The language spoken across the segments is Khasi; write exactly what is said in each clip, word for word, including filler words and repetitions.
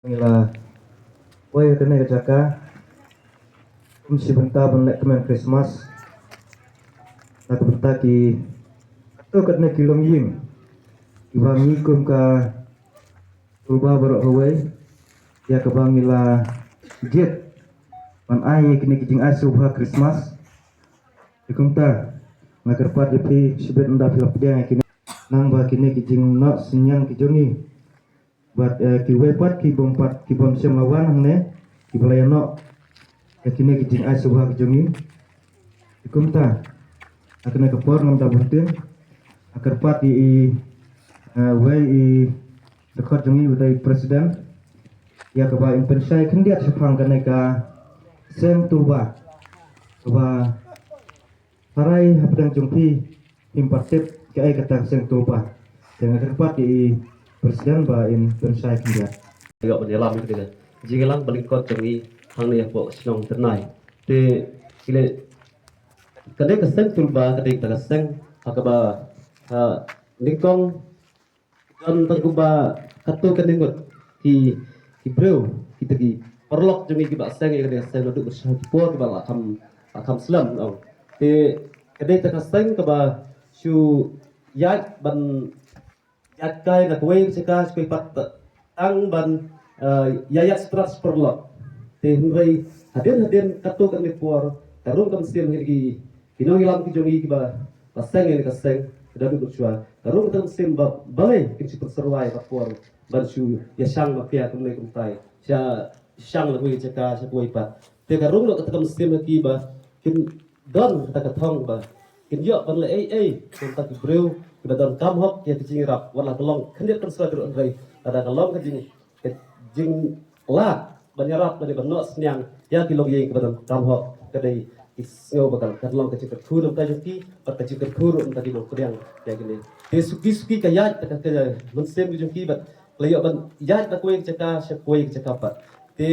Ngi la poi ha kane ka jaka kum shi bynta ban leh kmen Christmas na ka bynta ki katto katne ki longïing kiba ngi kum ka tulba baroh kawei ïa kaba ngi la jied ban ai ïa kine ki jingai sngewbha Christmas. Te kumta nga kyrpad ïa phi shibit ynda phi la pdiang ïa kine, nang ba kine ki jingnoh synñiang ki jong ngi bad eh, kiwei pat ki bym pat ki bym shym la wan hangne kiba la ïanoh ïa kine ki jingai sngewbha ki jong ngi. Te kumta ha kane ka por ngam da bun ktien, nga kyrpad ïa i eh, wei i dkhot jong ngi uba dei president ïa kaba in pynshai khyndiat shaphang kane ka seng tulba kaba tharai hapdeng jong phi phim pat tip kaei kata ka seng tulba. Te nga kyrpad ïa i president ba in pynshai khyndiat. Ïoh ban ïalam ïa kane ka jingïalang ba lyngkot jong ngi hangne hapoh shnong Tyrnai. Te kine, kane ka seng tulba ka dei kata ka seng ha kaba ha nyngkong don tang kumba katto katne ngut ki ki briew kita ki paralok jong ngi kiba seng ïa kane ka seng naduh ba sha ki por kiba la kham la kham slem ong. Te ka dei kata ka seng kaba shu ïaid ban ïaid kai na kawei ka jaka sha kawei pat tang ban eh, ïa ïaid strat sha paralok. Te hynrei hadien hadien katto katne por ka rung ka mynsiem hi ki ki nongïalam ki jong ngi kiba ba seng ïa ka seng ka dang duk shuwa ka rung ka mynsiem ba balei kin shu pynsyrwa ïa ka por ban shu ïa shang ma pia kumne kumtai sha shang la kawei jaka sha kawei pat. Te ka rung ka mynsiem ha ki ba kin don kata ka thong ba kin ïoh ban leh ei ei kumta ki briew kiba don kam hok ïa ka jingïarap wat la ka long khyndiat kan sra dru hynrei lada ka long ka jing ka jing la ban ïarap ban ban noh synñiang ïa ki longïing kiba don kam hok ka dei ki sngew ba kan kan long ka jingkyrkhu namta jong ki bad ka jingkyrkhu ruh namta ki nongpdiang ïa kine. Te suki suki ka ïaid ka ka mynsiem ki jong ki bad la ïoh ban ïaid na kawei ka jaka sha kawei ka jaka pat. Te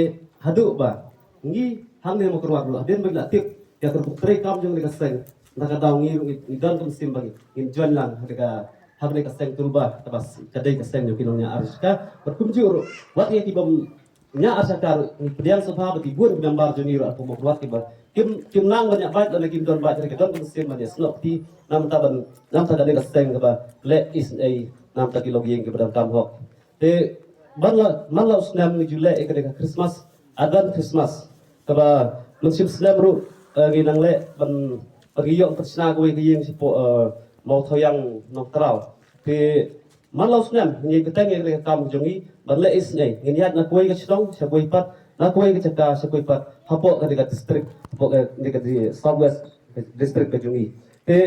haduh ba ngi hangne Mawkyrwat ruh hadien ba ngi la tip ïa ka rukom trei kam jong kane ka seng na ka daw ngi ruh ngi don ka mynsiem ba ngi ngin join lang ha ka ha kane ka seng tulba kaba ka dei ka seng jong ki nongñiah arshaka bad kumjuh ruh wat ïa ki bym ñiah arshaka ruh ngi pdiang sngewbha ba ki bun ki member jong ngi ruh arphew Mawkyrwat kiba kim kim nang ban ñiah bad lane kim don bad ka don ka mynsiem ban ïa snoh kti namta ban namta ka dei ka seng kaba leh isynei namta ki longïing kiba don kam hok. Te man la man la u snem ngi ju leh ïa kane ka Christmas, Advent Christmas kaba mynsiem snem ruh eh, ngi nang leh ban ban ngi ïoh pynshna kawei ka ïing shapoh eh, Mawthawiang Nongtraw. Te man la u snem ngi bteng ïa kane ka kam jong ngi ban leh isynei ngin ïaid na kawei ka shnong sha kawei pat na kawei ka jaka sha kawei pat hapoh kane ka district hapoh kane ka di- South West district ka jong ngi. Te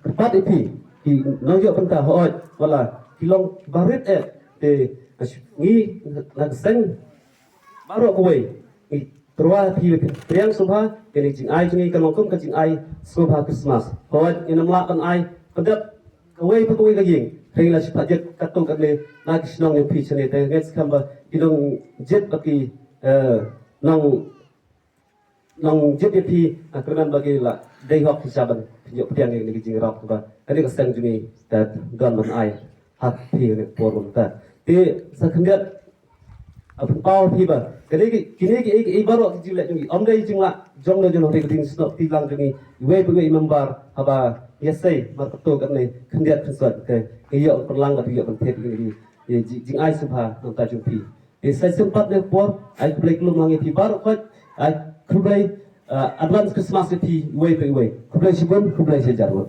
kyrpad ïa phi ki nongïoh bynta hooid wat la ki long barit eh te ngi na ka seng baroh kawei ngi tyrwa ïa phi ba phin pdiang sngewbha ïa kane ka jingai jong ngi ka long kum ka jingai sngewbha Christmas. Hooid ngin ym lah ban ai pyndep kawei pa kawei ka ïing hynrei la shu phah jied katto katne na ki shnong jong phi shane te ngeit skhem ba ki nongjied bad ki eh, nong nong jied ïa phi nga kyrmen ba ki la dei hok ki sa ban pynïoh pdiang ïa kane ka jingïarap kaba kane ka seng jong ngi ka don ban ai ha phi kane ka por mynta. Te sa khyndiat a pynpaw phi ba kane ki kine ki ei ki ei baroh ki jingleh jong ngi ym dei jinglah jong ngi jong ngi ka jingsnoh kti lang jong ngi iwei pa iwei i member haba ïa sei mar kato kane khyndiat khynsuat ka ïoh pynlang ka ïoh pynthied ïa kine ki jingai sngewbha nangta jong phi. Te sa shisien pat ne por ai khublei kylluid lang ïa phi baroh khoit ai khublei eh, advance Christmas ïa phi iwei pa iwei. Khublei shibun, khublei shihajar ngut.